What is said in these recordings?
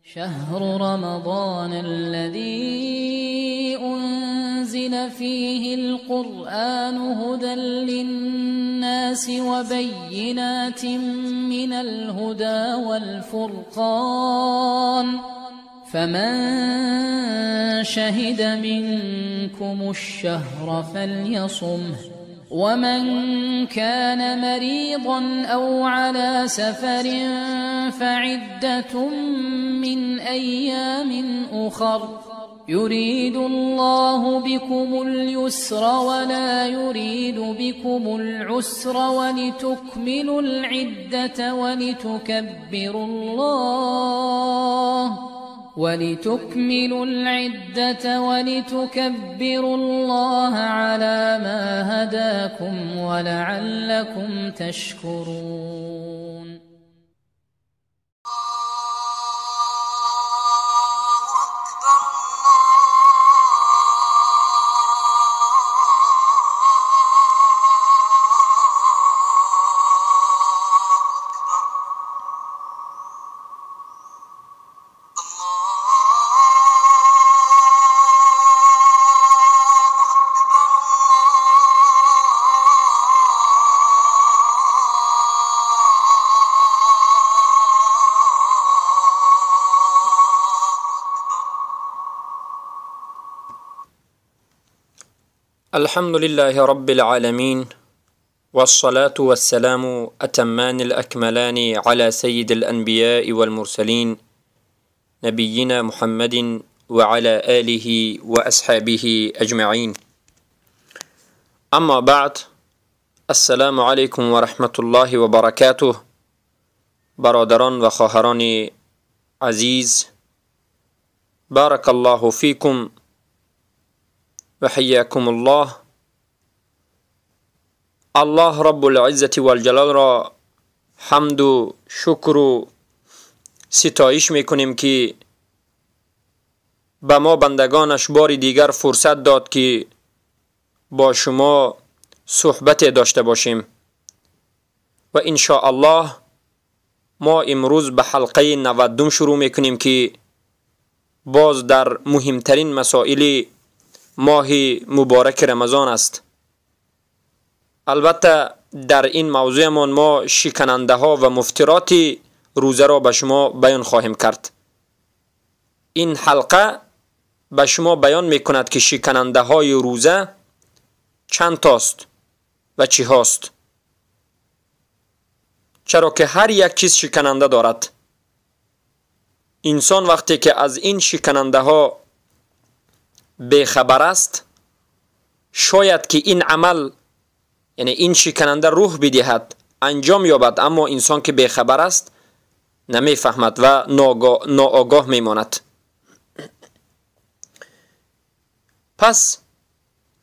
شهر رمضان الذي أنزل فيه القرآن هدى للناس وبينات من الهدى والفرقان فمن شهد منكم الشهر فليصمه ومن كان مريضا أو على سفر فعدة من أيام أخر يريد الله بكم اليسر ولا يريد بكم العسر ولتكملوا العدة ولتكبروا الله على ما هداكم ولعلكم تشكرون. الحمد لله رب العالمين، والصلاة والسلام أتمان الأكملان على سيد الأنبياء والمرسلين، نبينا محمد وعلى آله وأصحابه أجمعين. أما بعد، السلام عليكم ورحمة الله وبركاته. برادران و خواهران عزيز، بارك الله فيكم و حیاکم الله. الله رب العزة والجلال را حمد و شکر و ستایش میکنیم که به ما بندگانش بار دیگر فرصت داد که با شما صحبت داشته باشیم و ان شاء الله ما امروز به حلقه 90 شروع میکنیم که باز در مهمترین مسائل ماه مبارک رمضان است. البته در این موضوع ما شکننده ها و مفترات روزه را به شما بیان خواهیم کرد. این حلقه به شما بیان میکند که شکننده های روزه چند تاست و چی هاست، چرا که هر یک چیز شکننده دارد. انسان وقتی که از این شکننده ها بیخبر است، شاید که این عمل، یعنی این شکننده روح بدهد، انجام یابد، اما انسان که بیخبر است نمیفهمد و ناآگاه میماند. پس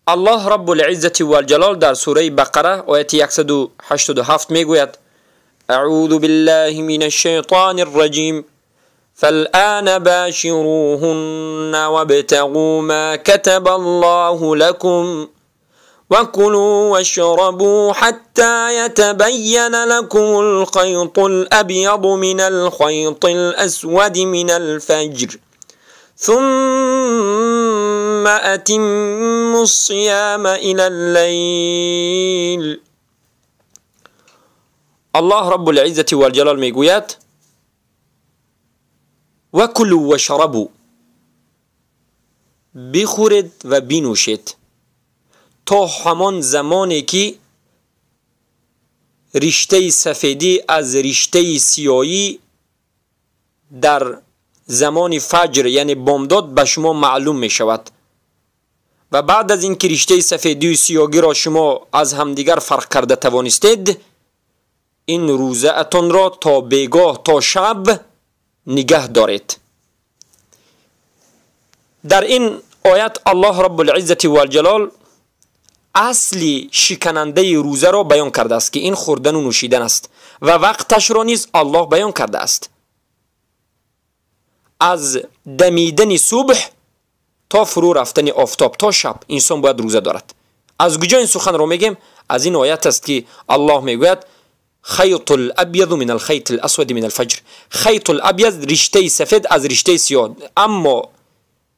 الله رب العزة والجلال در سوره بقره آیت 187 میگوید: اعوذ بالله من الشیطان الرجیم، فالآن باشروهن وابتغوا ما كتب الله لكم وكلوا واشربوا حتى يتبين لكم الخيط الأبيض من الخيط الأسود من الفجر ثم أتموا الصيام إلى الليل. الله رب العزة والجلال میگوید: و کلوا و شربوا، بخورید و بینوشید تا همان زمانی که رشته سفیدی از رشته سیاهی در زمان فجر، یعنی بامداد، به شما معلوم می شود. و بعد از اینکه رشته سفیدی و سیاهی را شما از همدیگر فرق کرده توانستید، این روزه اتان را تا بیگاه، تا شب نگه دارید. در این آیت الله رب العزة والجلال اصلی شکننده روزه را بیان کرده است که این خوردن و نوشیدن است و وقتش را نیز الله بیان کرده است، از دمیدن صبح تا فرو رفتن آفتاب تا شب انسان باید روزه دارد. از کجا این سخن را میگیم؟ از این آیت است که الله میگوید خیط الابیض من الخیط الاسود من الفجر. خیط الابیض رشته سفید از رشته سیاه، اما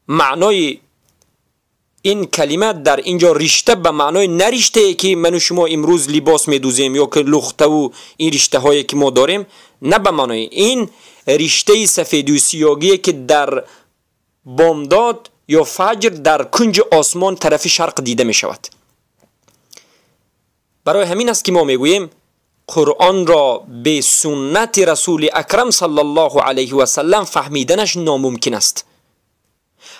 معنای این کلمه در اینجا رشته به معنای نه رشته که من و شما امروز لباس میدوزیم یا که لخته و این رشته هایی که ما داریم، نه به معنای این رشته سفید و سیاهی که در بامداد یا فجر در کنج آسمان طرف شرق دیده می شود. برای همین است که ما میگوییم قرآن را به سنت رسول اکرم صلی الله علیه و سلم فهمیدنش ناممکن است.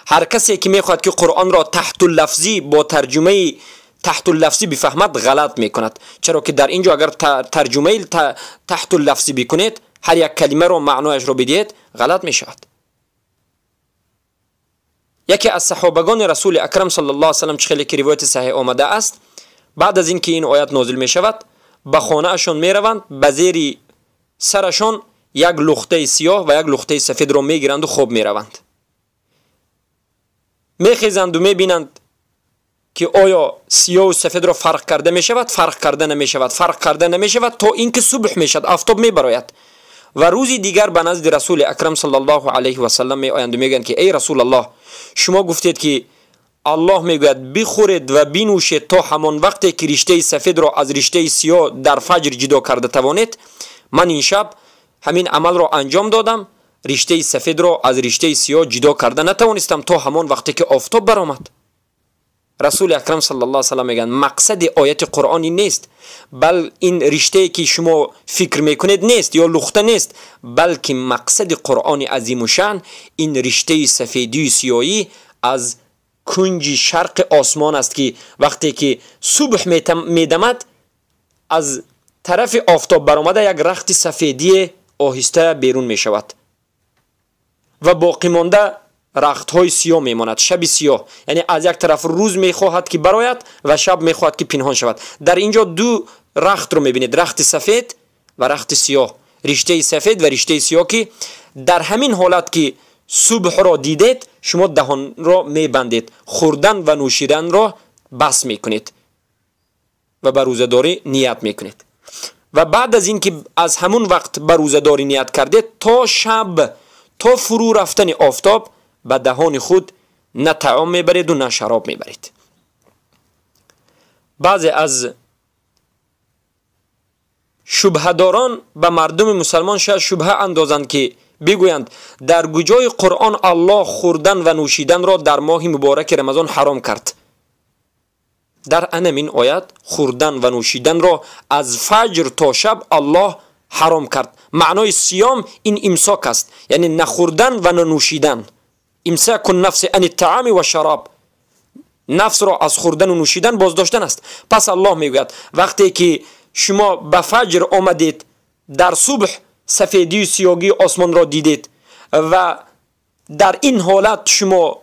هر کسی که میخواد که قرآن را تحت اللفظی با ترجمه تحت اللفظی بفهمد غلط میکند، چرا که در اینجا اگر ترجمه تحت اللفظی بکنید، هر یک کلمه را معنایش را بدهید، غلط میشود. یکی از صحابگان رسول اکرم صلی الله علیه و سلم چه که روایت صحیح آمده است، بعد از اینکه این آیت نازل میشود به خانه اشان میروند، به زیر سرشان یک لخته سیاه و یک لخته سفید را میگیرند و خواب میروند. میخیزند و میبینند که آیا سیاه و سفید را فرق کرده میشود، فرق کرده نمیشود، فرق کرده نمیشود، تا اینکه صبح میشد، آفتاب میبراید. و روزی دیگر به نزد رسول اکرم صلی الله علیه و سلم می آیند و میگویند که ای رسول الله، شما گفتید که الله میگوید بخورید و بنوشید تا همان وقتی که رشته سفید را از رشته سیاه در فجر جدا کرده توانید. من این شب همین عمل را انجام دادم، رشته سفید را از رشته سیاه جدا کرده نتوانستم تا همان وقتی که آفتاب برآمد. رسول اکرم صلی الله علیه و سلم میگن مقصد آیت قرآنی نیست، بل این رشته که شما فکر میکنید نیست یا لخته نیست، بلکه مقصد قرآن عظیم و شأن این رشته سفیدی و سیاهی از کنج شرق آسمان است که وقتی که صبح میدمد از طرف آفتاب برآمده یک رخت سفیدی آهسته بیرون میشود و باقی مانده رخت های سیاه میماند، شب سیاه. یعنی از یک طرف روز میخواهد که براید و شب میخواهد که پنهان شود. در اینجا دو رخت رو میبینید، رخت سفید و رخت سیاه، رشته سفید و رشته سیاه، که در همین حالت که صبح را دیدید شما دهان را میبندید، خوردن و نوشیدن را بس میکنید و به روزه‌داری نیت میکنید. و بعد از اینکه از همون وقت به روزه‌داری نیت کردید تا شب، تا فرو رفتن آفتاب، به دهان خود نه طعام میبرید و نه شراب میبرید. بعضی از شبهه داران به مردم مسلمان شاید شبهه اندازند که بگویند در کجای قرآن الله خوردن و نوشیدن را در ماه مبارک رمضان حرام کرد. در انمین آیت خوردن و نوشیدن را از فجر تا شب الله حرام کرد. معنای صیام این امساک است، یعنی نخوردن و ننوشیدن. امساک النفس عن الطعام و شراب، نفس را از خوردن و نوشیدن بازداشتن است. پس الله میگوید وقتی که شما به فجر آمدید، در صبح سفیدی و سیاهی آسمان را دیدید و در این حالت شما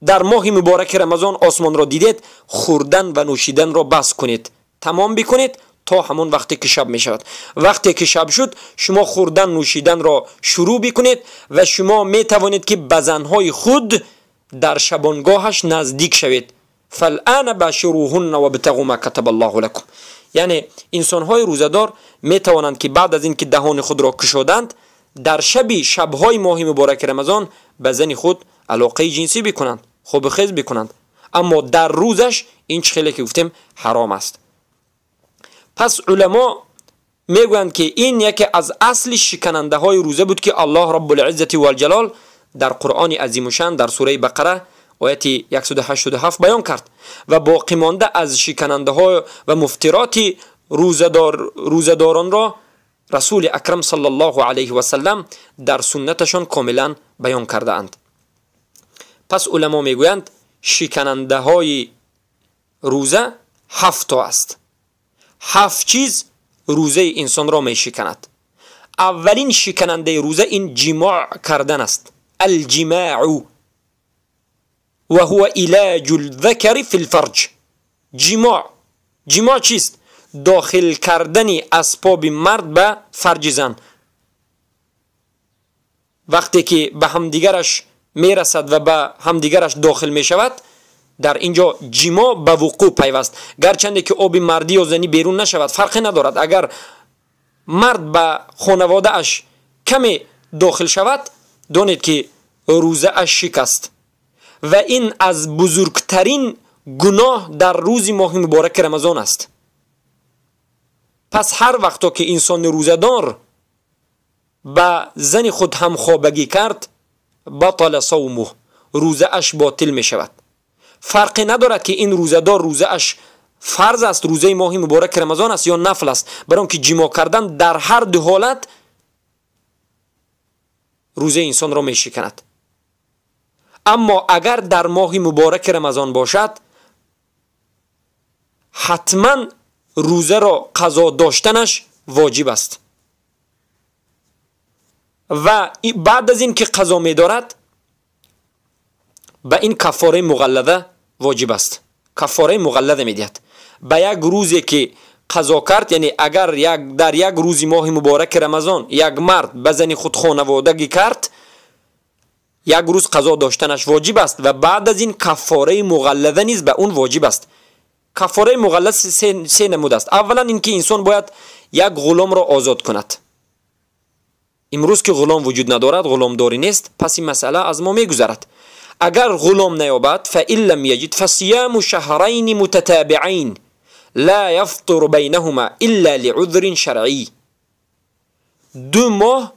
در ماه مبارک رمضان آسمان را دیدید، خوردن و نوشیدن را بس کنید، تمام بکنید تا همون وقتی که شب می شود. وقتی که شب شد شما خوردن نوشیدن را شروع بکنید و شما می توانید که به زنهای خود در شبانگاهش نزدیک شوید. فالآن باشروهن وابتغوا ما كتب الله لكم. یعنی انسانهای روزه‌دار می توانند که بعد از اینکه دهان خود را کشادند در شب شبهای ماه مبارک رمضان به زن خود علاقه جنسی بکنند، خوب خیز بکنند، اما در روزش این خیلی که گفتیم حرام است. پس علما میگویند که این یکی از اصل شکننده های روزه بود که الله رب العزت والجلال در قرآن عظیم الشان در سوره بقره آیت 187 بیان کرد و باقی مانده از شکننده های و مفترات روزه‌داران را رسول اکرم صلی الله علیه و سلم در سنتشان کاملا بیان کرده اند. پس علما میگویند شکننده های روزه 7 تا است. 7 چیز روزه انسان را می شکند. اولین شکننده روزه این جماع کردن است. الجماع و هو علاج الذکر فی الفرج. جماع چیست؟ داخل کردن اسباب مرد به فرج زن. وقتی که به همدیگرش میرسد و به همدیگرش داخل می شود، Дар инҷо ҷимо ба вуқӯъ пайваст. Гарчанде ки оби мардӣ ё занӣ берун нашавад, фарқе надорад. Агар мард ба хонаводааш каме дохил шавад, донед ки рӯзааш шикаст. Ва ин аз бузургтарин гуноҳ дар рӯзи моҳи мубораки Рамазон аст. Пас ҳар вақто ки инсони рӯзадор ба зани худ ҳамхобагӣ кард, батала савмуҳ, рӯзааш ботил мешавад. Фарқе надорад ки ин рӯзадор рӯзааш фарз аст, рӯзаи моҳи мубораки Рамазон аст ё нафл аст. Барои он ки ҷимоъ кардан дар ҳар ду ҳолат рӯзаи инсонро мешиканад. Аммо агар дар моҳи мубораки Рамазон бошад, ҳатман рӯзаро қазо доштанаш воҷиб аст. Ва баъд аз ин ки қазо медорад, ба ин каффораи муғаллада воҷиб аст. Каффораи муғаллада медиҳад. Ба як рӯзе ки қазо кард, яъне агар дар як рӯзи моҳи мубораки Рамазон як мард ба зани худ хонаводагӣ кард, як рӯз қазо доштанаш воҷиб аст ва баъд аз ин каффораи муғаллада низ ба он воҷиб аст. Каффораи муғаллада се намуд аст. Аввалан ин ки инсон бояд як ғуломро озод кунад. Имрӯз ки ғулом вуҷуд надорад, ғуломдорӣ нест, пас ин масъала аз мо мегузарад. Агар ғулом наёбад, фаин лам яҷид фасияму шаҳрайни мутатабиайн ла яфтуру байнаҳума илла лиузрин шаръӣ. 2 моҳ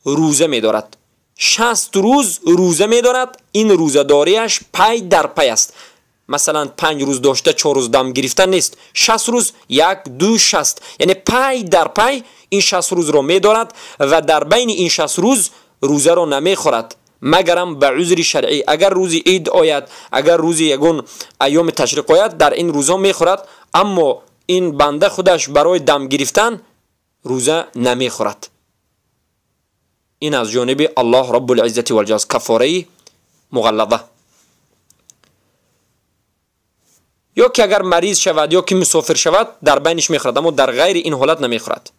рӯза медорад, 60 рӯз рӯза медорад. Ин рӯзадориаш пай дар пай аст. Масалан 5 рӯз дошта 4 рӯз дам гирифта нест. 60 рӯз, 1, 2, 60, яъне пай дар пай ин 60 рӯзро медорад ва дар байни ин 60 рӯз рӯзаро намехӯрад, магарам ба узри шаръӣ. Агар рӯзи ид ояд, агар рӯзи ягон айёми ташриқ ояд, дар ин рӯзҳо мехӯрад, аммо ин банда худаш барои дам гирифтан рӯза намехӯрад. Ин аз ҷониби Аллоҳ Раббул-Иззати вал-Ҷалол каффораи муғаллада. Ё ки агар мариз шавад ё ки мусофир шавад, дар байниш мехӯрад, аммо дар ғайри ин ҳолат намехӯрад.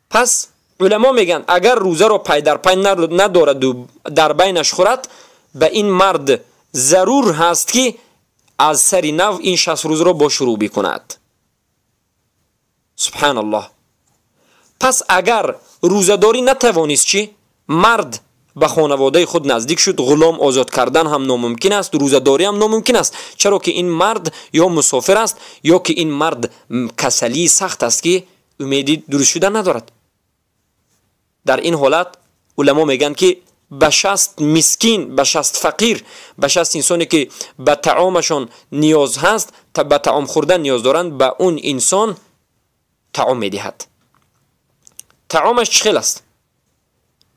Пас уламо мегӯянд, агар рӯзаро пай дар пай надораду дар байнаш хӯрад, ба ин мард зарур ҳаст ки аз сари нав ин 60 рӯзро бо шурӯъ бикунад. Субҳаналлоҳ. Пас агар рӯзадорӣ натавонист, чӣ? Мард ба хонаводаи худ наздик шуд, ғулом озод кардан ҳам номумкин аст, рӯзадорӣ ҳам номумкин аст. Чаро ки ин мард ё мусофир аст, ё ки ин мард касалии сахт аст ки умеди дуруст шудан надорад. Дар ин ҳолат уламо мегӯянд ки ба 60 мискин, ба 60 фақир, ба 60 инсоне ки ба таомашон ниёз ҳаст, ба таом хӯрдан ниёз доранд, ба он инсон таом медиҳад. Таомаш чӣ хел аст?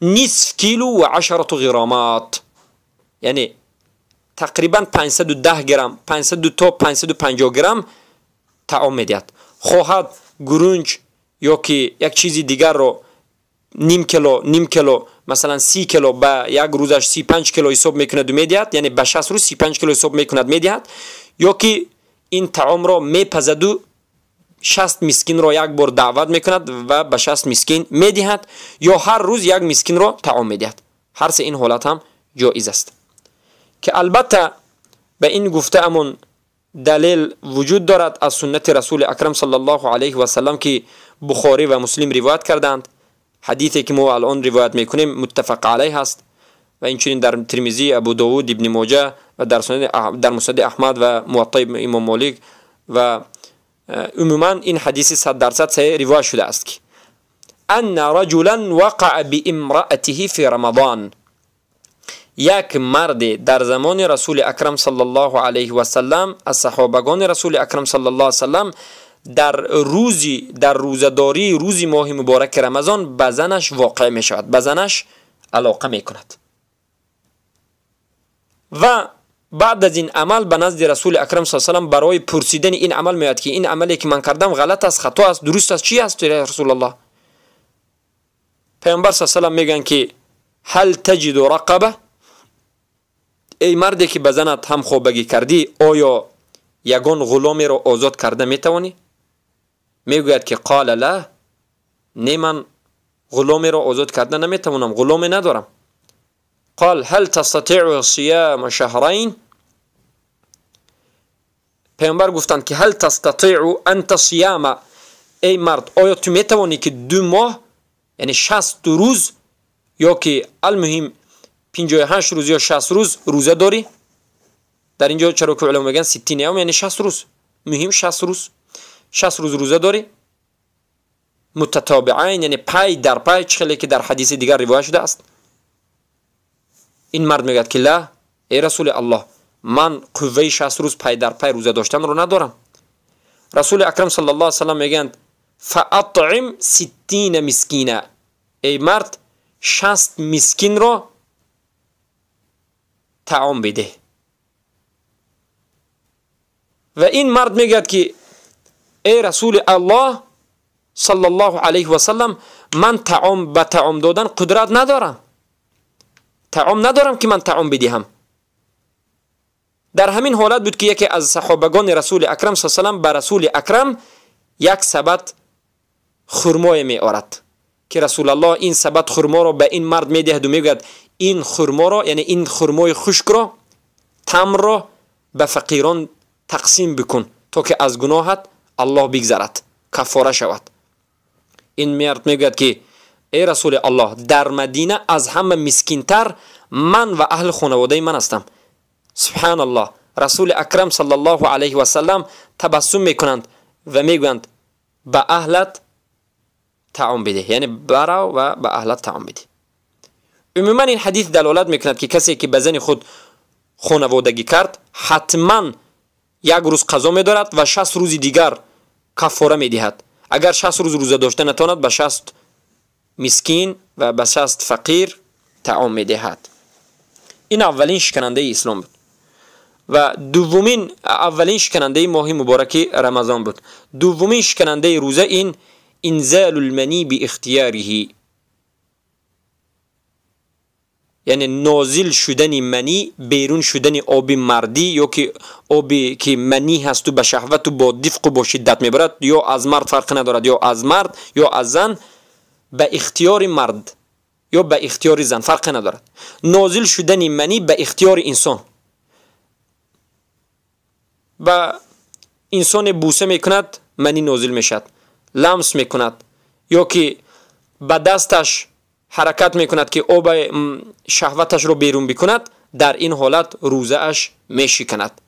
0.5 кило ва 10 граммат, яъне тақрибан 510 грамм, 500 то 550 грамм таом медиҳад. Хоҳад гурунҷ ё ки як чизи дигарро ним кило, ним кило, масалан 30 кило ба як рӯзаш 35 кило ҳисоб мекунаду медиҳад, яъне ба 60 рӯз 35 кило ҳисоб мекунад медиҳад, ё ки ин таомро мепазаду 60 мискинро як бор даъват мекунад ва ба 60 мискин медиҳад, ё ҳар рӯз як мискинро таом медиҳад. Ҳар се ин ҳолат ҳам ҷоиз аст. Ки албатта ба ин гуфтаамон далел вуҷуд дорад аз суннати Расули Акрам саллаллоҳу алайҳи васаллам ки Бухорӣ ва Муслим ривоят кардаанд. Ҳадисе ки мо алон ривоят мекунем муттафақ алайҳ аст ва инчунин дар Тирмизӣ, Абу Довуд, Ибни Моҷа ва дар Муснади Аҳмад ва Муаттаи Имом Молик ва умуман ин ҳадиси 100% саҳеҳ ривоят шудааст ки анна раҷулан вақаа биимраатиҳи фи Рамадан, як марде дар замони Расули Акрам саллаллоҳу алайҳи васаллам аз саҳобагони Расули Акрам саллаллоҳу алайҳи васаллам дар рӯзадории рӯзи моҳи мубораки Рамазон ба занаш воқеъ мешавад, ба занаш алоқа мекунад ва баъд аз ин амал ба назди Расули Акрам саллаллоҳу алайҳи васаллам барои пурсидани ин амал меояд ки ин амале ки ман кардам ғалат аст, хато аст, дуруст аст, чи аст, я Расулаллоҳ? Пайғамбар саллаллоҳу алайҳи васаллам мегӯянд ки ҳал таҷиду рақаба, эй марде ки ба занат ҳамхобагӣ кардӣ, оё ягон ғуломеро озод карда метавонӣ? Мегӯяд ки қола ла, не, ман ғуломеро озод карда наметавонам, ғуломе надорам. قال هل تستطيع صيام شهرين؟ پیامبر گفتند که هل تستطيع انت صيام، ای مرد آیا تو میتوانی که 2 ماه یعنی 60 روز یا که المهم 58 روز یا 60 روز روزه داری؟ در اینجا چرا که علما میگن 60 یوم یعنی 60 روز، مهم 60 روز، 60 روز روزه داری متتابعین یعنی پای در پای، چه که در حدیث دیگر روایت شده است. این مرد میگه که لا ای رسول الله، من قوه 60 روز پای در پای روزه داشتن رو ندارم. رسول اکرم صلی الله علیه و سلم میگن فاطعم 60 مسکینا، ای مرد 60 مسکین رو طعام بده. و این مرد میگه که ای رسول الله صلی الله علیه و سلم، من طعام به طعام دادن قدرت ندارم، طعام ندارم که من طعام بدهم. در همین حالت بود که یکی از صحابگان رسول اکرم صلی الله علیه و سلم به رسول اکرم یک سبد خرمای می آورد که رسول الله این سبد خرما را به این مرد می دهد و میگوید این خرما را، یعنی این خرمای خشک را، تمر را به فقیران تقسیم بکن تا که از گناهت الله بگذرد، کفاره شود. این مرد میگوید که ای رسول الله، در مدینه از همه مسکینتر من و اهل خانواده من هستم. سبحان الله، رسول اکرم صلی الله علیه و سلم تبسم میکنند و میگویند به اهلت طعام بده، یعنی برو و به اهلت طعام بده. عموما این حدیث دلالت میکند که کسی که به زن خود خانوادگی کرد حتما یک روز قضا میدارد و 60 روز دیگر کفاره میدهد. اگر 60 روز روزه داشته نتواند به 60 مسکین و به 60 فقیر طعام میدهد. این اولین شکننده اسلام بود و دومین اولین شکننده ماه مبارک رمضان بود. دومین شکننده روزه این انزال المنی باختیاره، یعنی نازل شدن منی، بیرون شدن آب مردی یا که آبی که منی هست و به شهوت و با دفق و با شدت میبرد، یا از مرد فرق ندارد، یا از مرد یا از زن، به اختیار مرد یا به اختیار زن فرق ندارد. نازل شدن منی به اختیار انسان، به انسان بوسه میکند منی نازل میشد، لمس میکند یا که به دستش حرکت میکند که آب شهوتش رو بیرون بکند، در این حالت روزه اش میشکند.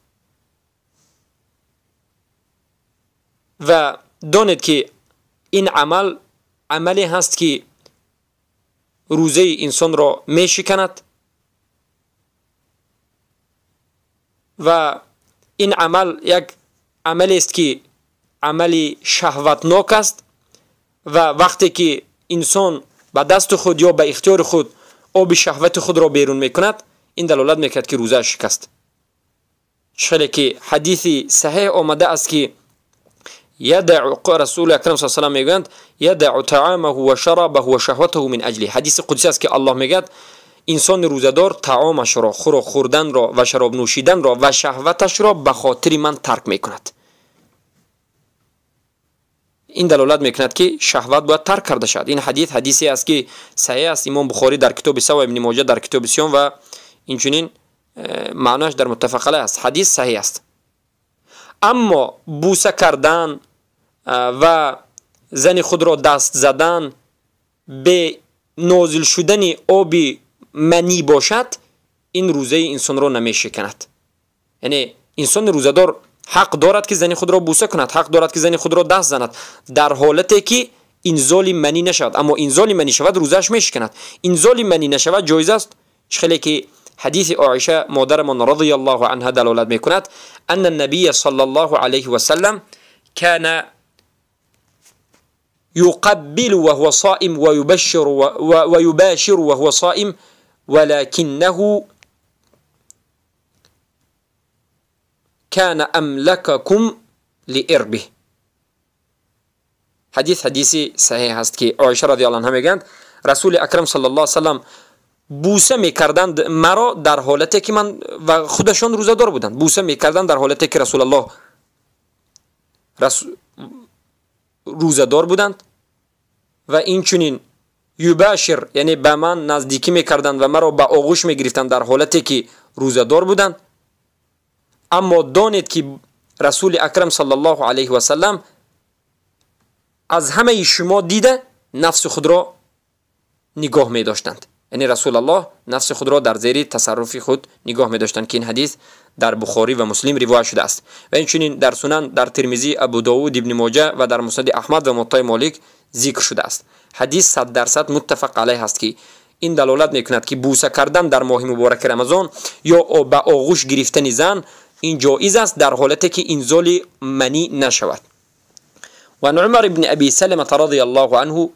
و دانید که این عمل عملی هست که روزه انسان را میشکند و این عمل یک عملی است که عملی شهوتناک است و وقتی که انسان به دست خود یا به اختیار خود آب شهوت خود را بیرون میکند، این دلالت میکند که روزه شکست. چه که حدیث صحیح آمده است که یدع رسول اکرم صلی الله علیه و سلم میگویند یدع طعامه و شرابه و شهوته من اجله. حدیث قدسی است که الله میگوید انسان روزه‌دار طعامش را، خوردن را و شراب نوشیدن را و شهوتش را به خاطر من ترک میکند. این دلالت میکند که شهوت باید ترک کرده شود. این حدیث حدیثی است که صحیح است، امام بخاری در کتاب سوا، ابن ماجه در کتاب صیام و اینچنین معناش در متفق علیه است. حدیث صحیح است. اما بوسه کردن و زن خود را دست زدن به نازل شدن آب منی باشد، این روزه انسان را نمیشکند. یعنی انسان روزه‌دار حق دارد که زن خود را بوسه کند، حق دارد که زن خود را دست زند در حالتی که انزال منی نشود. اما انزال منی شود روزه‌اش میشکند، انزال منی نشود جایز است. چخلی که حدیث عایشه مادرمان رضی الله عنها دلالت میکند ان النبی صلی الله علیه و سلم كان يقبل وهو صائم ويبشر ويباشر وهو صائم ولكنه كان أملككم لإربه. حدیث حدیثی صحیح است که عایشه رضی الله عنها میگند رسول اکرم صلی الله علیه و سلم بوسه میکردند مرا در حالتی که من و خودشان روزه دار بودند، بوسه میکردند در حالتی که رسول الله روزه دار بودند و این چنین юбашир, яъне ба ман наздикӣ мекарданд ва маро ба оғӯш мегирифтанд дар ҳолате ки рӯзадор буданд. Аммо донед ки расули акрам саллаллоҳу алайҳи васаллам аз ҳамаи шумо дида нафси худро нигоҳ медоштанд. Яъне расулаллоҳ нафси худро дар зери тасарруфи худ нигоҳ медоштанд, ки ин ҳадис дар Бухорӣ ва Муслим ривоят шудааст. Ва инчунин дар Сунан, дар Тирмизӣ, Абу Довуд, Ибни Моҷа ва дар Муснади Аҳмад ва Муаттои Молик зикр шудааст. Ҳадис 100% муттафақ алайҳ аст, ки ин далолат мекунад, ки бӯса кардан дар моҳи мубораки Рамазон ё ба оғӯш гирифтани зан ин ҷоиз аст дар ҳолате ки инзоли манӣ нашавад. وعن عمر بن أبي سلمة رضي الله عنه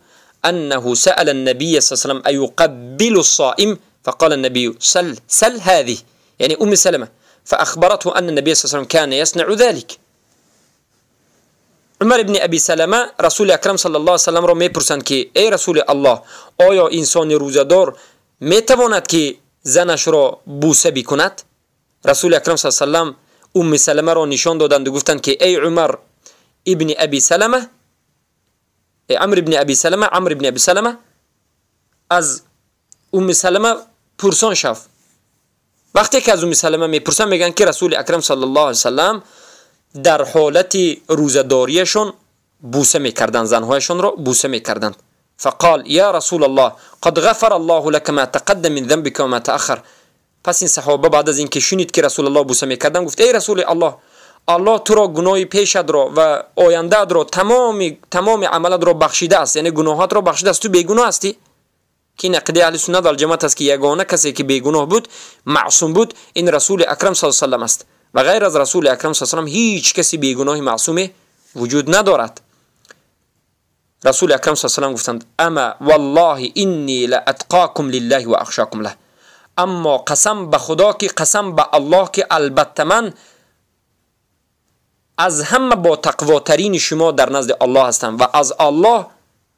أنه سأل النبي صلى الله عليه وسلم أيقبل الصائم؟ فقال النبي سل سل هذه، يعني أم سلمة، فأخبرته أن النبي صلى الله عليه وسلم كان يصنع ذلك. عمر بن أبي سلمة رسول أكرم صلى الله عليه وسلم را میپرسند که ای رسول الله، آیا انسان روزه‌دار میتواند که زنش را بوسه بکند؟ رسول اکرم صلی الله علیه و سلم ام سلمه را نشان دادند و گفتند که ای عمر ابن ابی سلمه، ای عمرو ابن ابی سلمه، عمرو ابن ابی سلمه، از ام سلمه پرسان شو. وقتی که از ام سلمه میپرسن میگن که رسول اکرم صلی الله علیه و سلم در حالت روزه‌داریشون بوسه میکردند، زنهایشون را بوسه میکردند. فقال یا رسول الله قد غفر الله لك ما تقدم من ذنبك وما تأخر. پس این صحابه بعد از اینکه شنید که رسول الله بوسه میکردن گفت ای رسول الله، الله تو را گناه پیشت را و آینده را، تمام عملت را بخشیده است، یعنی گناهات را بخشیده است، تو بیگناه هستی. که این عقیده اهل سنت و الجماعت است که یگانه کسی که بیگناه بود، معصوم بود، این رسول اکرم صلی الله علیه و سلم است و غیر از رسول اکرم صلی الله علیه و سلم هیچ کسی بیگناه معصومی وجود ندارد. رسول اکرم صلی الله علیه و سلم گفتند اما والله انی لاتقاکم لله و اخشاکم له، اما قسم به خدا که قسم به الله که البته من از همه با تقواترین شما در نزد الله هستم و از الله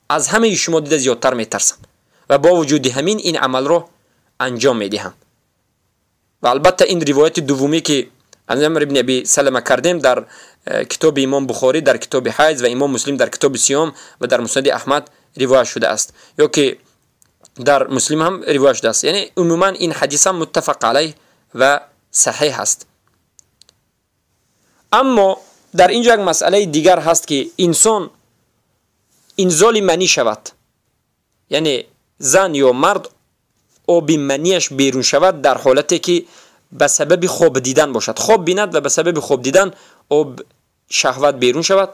از همه شما دیده زیادتر میترسم و با وجود همین این عمل رو انجام میدهم. و البته این روایت دومی که از عمر ابن ابی سلمه کردیم در کتاب امام بخاری در کتاب حیض و امام مسلم در کتاب صیام و در مسند احمد روایت شده است، یا که در مسلم هم روایت شده است. یعنی عموما این حدیث هم متفق علیه و صحیح است. اما در اینجا یک مسئله دیگر هست که انسان انزال منی شود، یعنی زن یا مرد آب منیش بیرون شود در حالتی که به سبب خواب دیدن باشد، خواب بیند و به سبب خواب دیدن آب شهوت بیرون شود،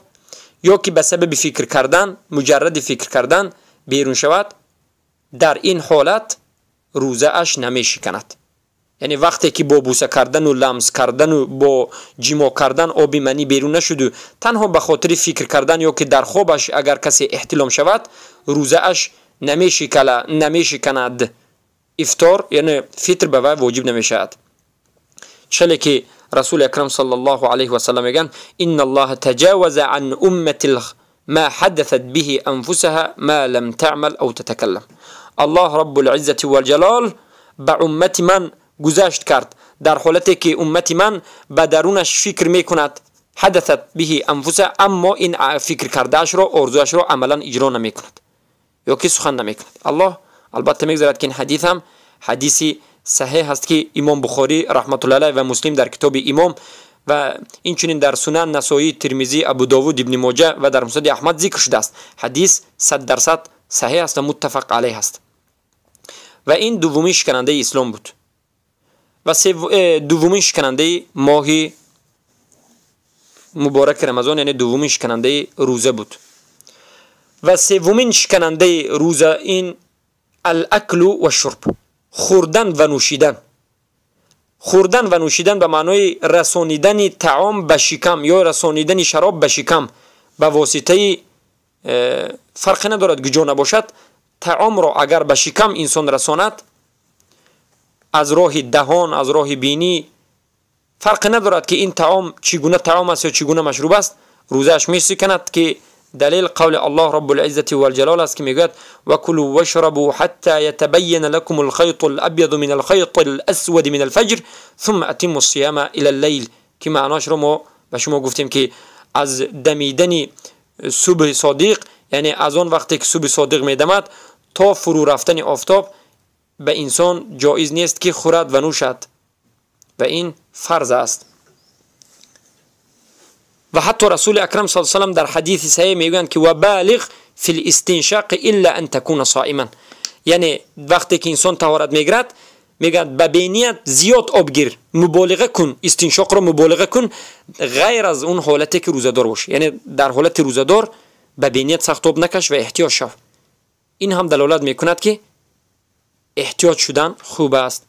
یا که به سبب فکر کردن، مجرد فکر کردن بیرون شود، در این حالت روزه اش نمی شکند. یعنی وقتی که با بوسه کردن و لمس کردن و با جیما کردن آب منی بیرون نشد و تنها به خاطر فکر کردن یا که در خوابش اگر کسی احتلام شود، روزه اش نمی شکند، افطار یعنی فطر به وی واجب نمی شود. چلی که رسول اکرم صلی الله علیه و سلم میگن ان الله تجاوز عن امه ما حدثت به انفسها ما لم تعمل او تتکلم. الله رب العزة والجلال به امت من گذشت کرد در حالتی که امت من به درونش فکر میکند، حدثت به انفسها، اما این فکر کردهش را، آرزوش را عملا اجرا نمیکند یا که سخن نمیکند. الله البته میگذارد که این حدیث هم حدیثی صحیح است که امام بخاری رحمت الله علیه و مسلم در کتاب امام و اینچنین در سنن نسائی، ترمذی، ابو داوود، ابن ماجه و در مسند احمد ذکر شده است. حدیث 100% صحیح است و متفق علیه است. و این دومین شکننده اسلام بود و دومین شکننده ماه مبارک رمضان، یعنی دومین شکننده روزه بود. و سومین شکننده روزه این الاکل و شرب، خوردن و نوشیدن. خوردن و نوشیدن به معنای رسانیدن طعام به شکم یا رسانیدن شراب به شکم به واسطه، فرق ندارد کجا نباشد، طعام را اگر به شکم انسان رساند از راه دهان، از راه بینی، فرق ندارد که این طعام چگونه طعام است یا چگونه مشروب است، روزه‌اش میشکند که دلیل قول الله رب العزة والجلال است که میگوید وکلوا واشربوا حتى يتبين لكم الخيط الابيض من الخيط الاسود من الفجر ثم اتموا الصيام الى الليل، که معناش رو ما به شما گفتیم که از دمیدن صبح صادق، یعنی از آن وقتی که صبح صادق میدمد تا فرو رفتن آفتاب به انسان جایز نیست که خورد و نوشد و این فرض است. و حتی رسول اکرم صلی الله علیه و سلم در حدیث صحیح میگویند که و بالغ فی الاستنشاق الا ان تكون صائما، یعنی وقتی که انسان طهارت میگیرد میگن به بینیت زیاد آب گیر، مبالغه کن، استنشاق رو مبالغه کن، غیر از اون حالتی که روزه‌دار باشی، یعنی در حالت روزه‌دار به بینیت سخت آب نکش و احتیاط شو. این هم دلالت میکند که احتیاط شدن خوب است.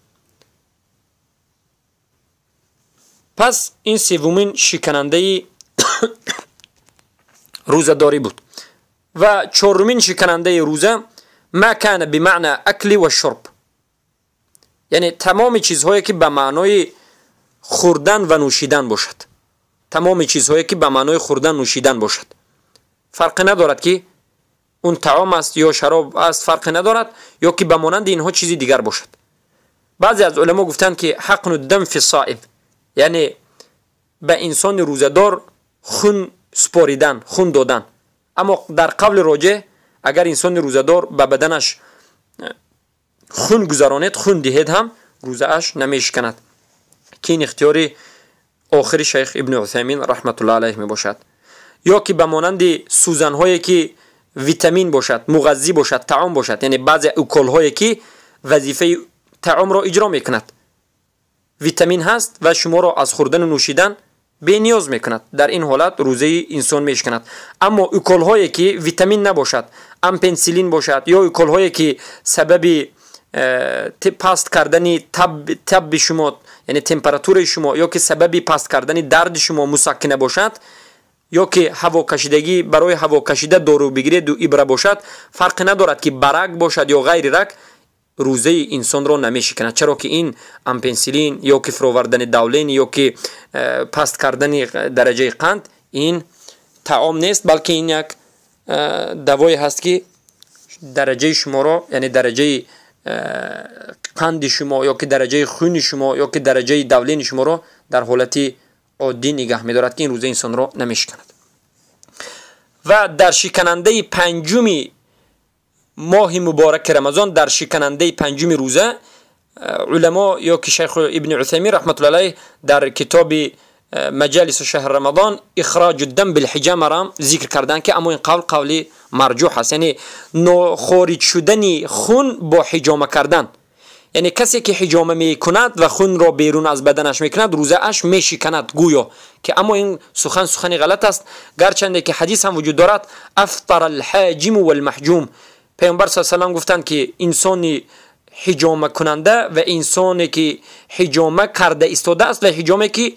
پس این سومین شکننده روزه‌داری بود. و چهارمین شکننده روزه ما کان بمعنى اکل و شرب، یعنی تمام چیزهایی که به معنای خوردن و نوشیدن باشد، تمام چیزهایی که به معنای خوردن نوشیدن باشد، فرق ندارد که اون طعام است یا شراب است، فرق ندارد، یا که به مانند اینها چیزی دیگر باشد. بعضی از علما گفتند که حقن الدم فی الصائم، یعنی به انسان روزه‌دار خون سپاریدن، خون دادن. اما در قول راجح اگر انسان روزه‌دار به بدنش خون گذراند، خون دهد، هم روزه اش نمیشکند، که این اختیار آخر شیخ ابن عثیمین رحمت الله علیه می باشد. یا که به مانند سوزن هایی که ویتامین باشد، مغذی باشد، طعام باشد، یعنی بعضی اکل هایی که وظیفه طعام را اجرا میکند، ویتامین هست و شما را از خوردن و نوشیدن بی نیاز میکند، در این حالت روزه انسان میشکند. اما اکل هایی که ویتامین نباشد، امپنسیلین باشد، یا اکل هایی که سبب پست کردن تب شما، یعنی تمپراتور شما، یا که سبب پست کردن درد شما مسکنه باشد، یا که هوا کشیدگی برای هوا کشیده دارو بگیرید و ایبره باشد، فرق ندارد که برگ باشد یا غیر رگ، روزه انسان را نمیشکند، چرا که این امپنسیلین یا که فروردن داولین یا که پست کردن درجه قند این طعام نیست، بلکه این یک دوایی هست که درجه شما را، یعنی درجه قند شما یا که درجه خون شما یا که درجه داولین شما را در حالت عادی نگه می‌دارد که این روزه انسان را نمیشکند. و در شکننده پنجم ماه مبارک رمضان، در شکننده پنجم روزه، علما یا که شیخ ابن عثیمین رحمت الله علیه در کتاب مجالس شهر رمضان اخراج الدم بالحجامه را ذکر کردن که اما این قول قول مرجوح است، یعنی خارج شدن خون با حجامه کردن، یعنی کسی که حجامه میکند و خون را بیرون از بدنش میکند روزه اش میشکند گویا، که اما این سخن سخن غلط است، گرچنده که حدیث هم وجود دارد افطر الحاجم والمحجوم، پیامبر صلی الله علیه و سلم گفتند که انسان حجامه کننده و انسانی که حجامه کرده ایستاده است و حجامه که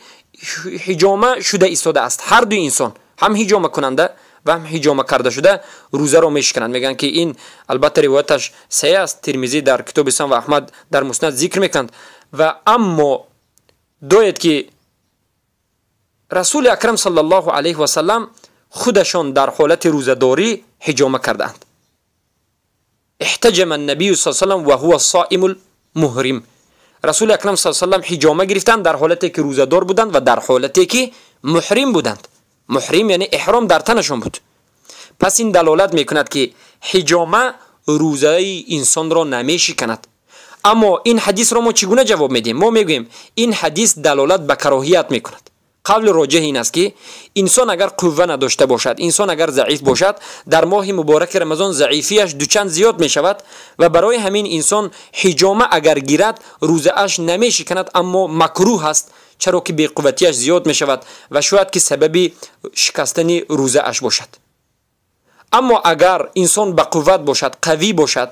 حجامه شده ایستاده است، هر دو انسان هم حجامه کننده و هم حجامه کرده شده روزه را میشکنند. میگن که این البته روایتش صحیح است، ترمذی در کتاب سنن و احمد در مسند ذکر میکند. و اما دوید که رسول اکرم صلی الله علیه و سلم خودشان در حالت روزه‌داری حجامه کردند. احتجم النبی صلی الله علیه و سلم و هو صائم المحرم، رسول اکرم صلی الله علیه و سلم حجامه گرفتند در حالتی که روزه‌دار بودند و در حالتی که محرم بودند. محرم یعنی احرام در تنشان بود. پس این دلالت میکند که حجامه روزه انسان را نمیشکند. اما این حدیث را ما چگونه جواب میدیم؟ ما میگوییم این حدیث دلالت به کراهیت میکند. قول راجح این است که انسان اگر قوه نداشته باشد، انسان اگر ضعیف باشد، در ماه مبارک رمضان ضعیفیش دوچند زیاد می شود و برای همین انسان حجامه اگر گیرد روزه اش نمی شکند، اما مکروه است، چرا که بی‌قوتیش زیاد می شود و شاید که سبب شکستن روزه اش باشد. اما اگر انسان به قوت باشد، قوی باشد،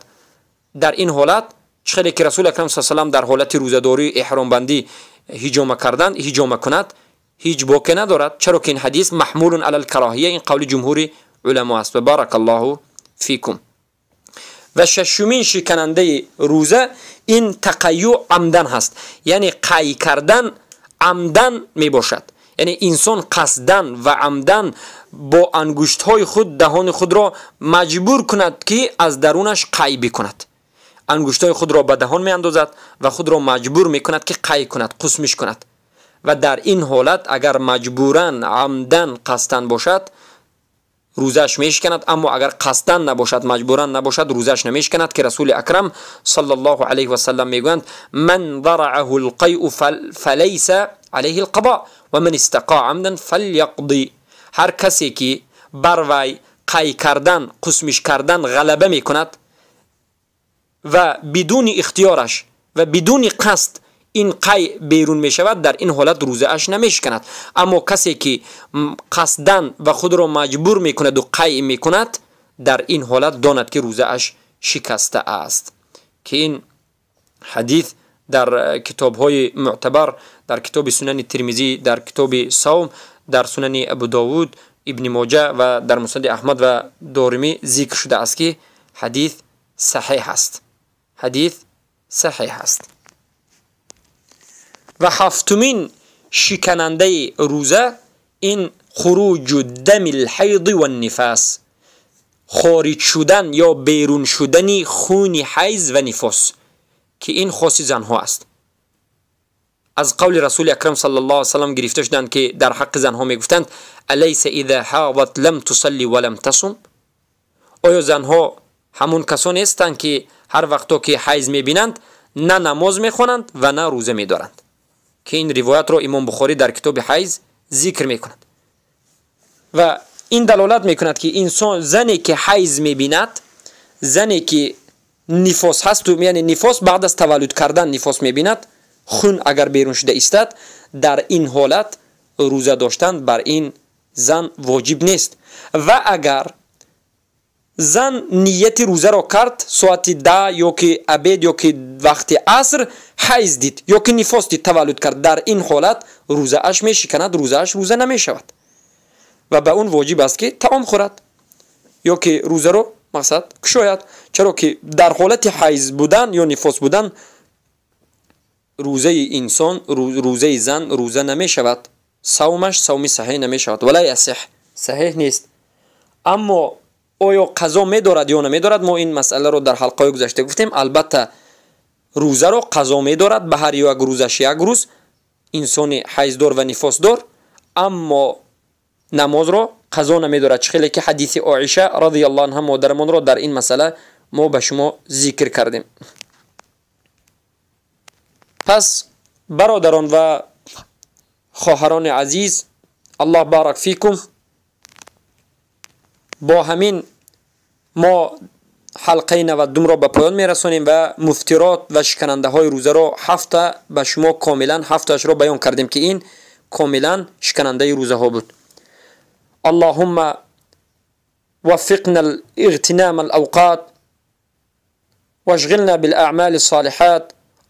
در این حالت چخیلی که رسول اکرم صلی الله علیه و سلم در حالت روزه‌داری احرام بندی حجامه کردن، حجامه کند، هیچ باکی ندارد، چرا که این حدیث محمول علی الکراهیه، این قول جمهور علما است. و بارک الله فیکم. و ششمین شکننده روزه این تقیع عمدن هست، یعنی قی کردن عمدن می باشد، یعنی انسان قصدن و عمدن با انگشت های خود دهان خود را مجبور کند که از درونش قی بکند، انگشت های خود را به دهان می اندازد و خود را مجبور می کند که قی کند، قسمش کند. و در این حالت اگر مجبورا عمدن قصدن باشد рӯзааш мешиканад, аммо агар қасдан набошад, маҷбуран набошад, рӯзааш намешиканад, ки Расули Акрам саллаллоҳу алайҳи васаллам мегӯянд: ман дараъаҳу алқайъу фалайса алайҳи алқадо ва ман истақаа амдан фалйақди. Ҳар касе ки бар вай қай кардан, қусмиш кардан ғалаба мекунад ва бидуни ихтиёраш ва бидуни қасд ин қай берун мешавад, дар ин ҳолат рӯзааш намешиканад. Аммо касе ки қасдан ва худро маҷбур мекунаду қай мекунад, дар ин ҳолат донад ки рӯзааш шикаста аст. Ки ин ҳадис дар китобҳои мӯътабар, дар китоби Сунани Тирмизӣ, дар китоби Савм, дар Сунани Абу Довуд, Ибни Моҷа ва дар Муснади Аҳмад ва Доримӣ зикр шудааст, ки ҳадис саҳеҳ аст. Ҳадис саҳеҳ аст. Ва ҳафтумин шиканандаи рӯза ин хуруҷу дами лҳайди ваннифас, хориҷ шудан ё берун шудани хуни ҳайз ва нифос, ки ин хоси занҳо аст. Аз қавли Расули Акрам саллаллоҳу алайҳи васаллам гирифта шуданд, ки дар ҳаққи занҳо мегуфтанд: алайса иза ҳадат лам тусалли ва лам тасум. Оё занҳо ҳамун касоне ҳастанд, ки ҳар вақто ки ҳайз мебинанд, на намоз мехонанд ва на рӯза медоранд? Ки ин ривоятро Имом Бухорӣ дар китоби ҳайз зикр мекунад. Ва ин далолат мекунад, ки инсон, зане ки ҳайз мебинад, зане ки нифос ҳасту, яъне нифос баъд аз таваллуд кардан нифос мебинад, хун агар берун шуда истад, дар ин ҳолат рӯза доштан бар ин зан воҷиб нест. Ва агар зан нияти рӯзаро кард, соати 10 ё ки обед ё ки вақти аср ҳайз дид ё ки нифос дид, таваллуд кард, дар ин ҳолат рӯзааш мешиканад, рӯзааш рӯза намешавад ва ба он воҷиб аст, ки таом хӯрад ё ки рӯзаро мақсад кушояд. Чаро ки дар ҳолати ҳайз будан ё нифос будан рӯзаи инсон, рӯзаи зан рӯза намешавад, савмаш савми саҳеҳ намешавад, вала ясиҳ, саҳеҳ нест. Аммо оё қазо медорад ё намедорад? Мо ин масъаларо дар ҳалқаҳои гузашта гуфтем. Албатта рӯзаро қазо медорад, ба ҳар як рӯзаш як рӯз инсони ҳайздор ва нифосдор, аммо намозро қазо намедорад. Чӣ хеле ки ҳадиси Оиша радиаллоҳу анҳа модарамонро дар ин масъала мо ба шумо зикр кардем. Пас бародарон ва хоҳарони азиз, Аллоҳ барак фикум, бо ҳамин мо ҳалқаи 92-ро ба поён мерасонем ва муфтирот ва шиканандаҳои рӯзаро ҳафта ба шумо комилан ҳафтаашро баён кардем, ки ин комилан шиканандаи рӯзаҳо буд. Аллоҳумма ваффиқна اغتنام الأوقات واشغلنا بالأعمال الصالحات.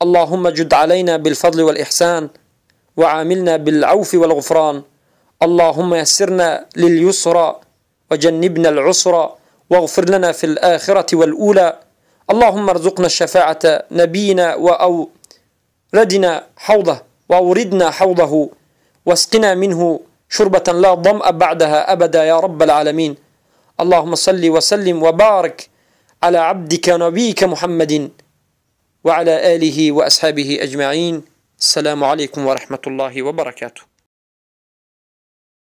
اللهم جد علينا بالفضل والإحسان وعاملنا بالعوف والغفران. اللهم يسرنا لليسرى وجنبنا العسرى واغفر لنا في الآخرة والأولى. اللهم ارزقنا الشفاعة نبينا وأوردنا حوضه وأوردنا حوضه واسقنا منه شربة لا ظمأ بعدها أبدا يا رب العالمين. اللهم صل وسلم وبارك على عبدك ونبيك محمد وعلى آله وأصحابه أجمعين. السلام عليكم ورحمة الله وبركاته.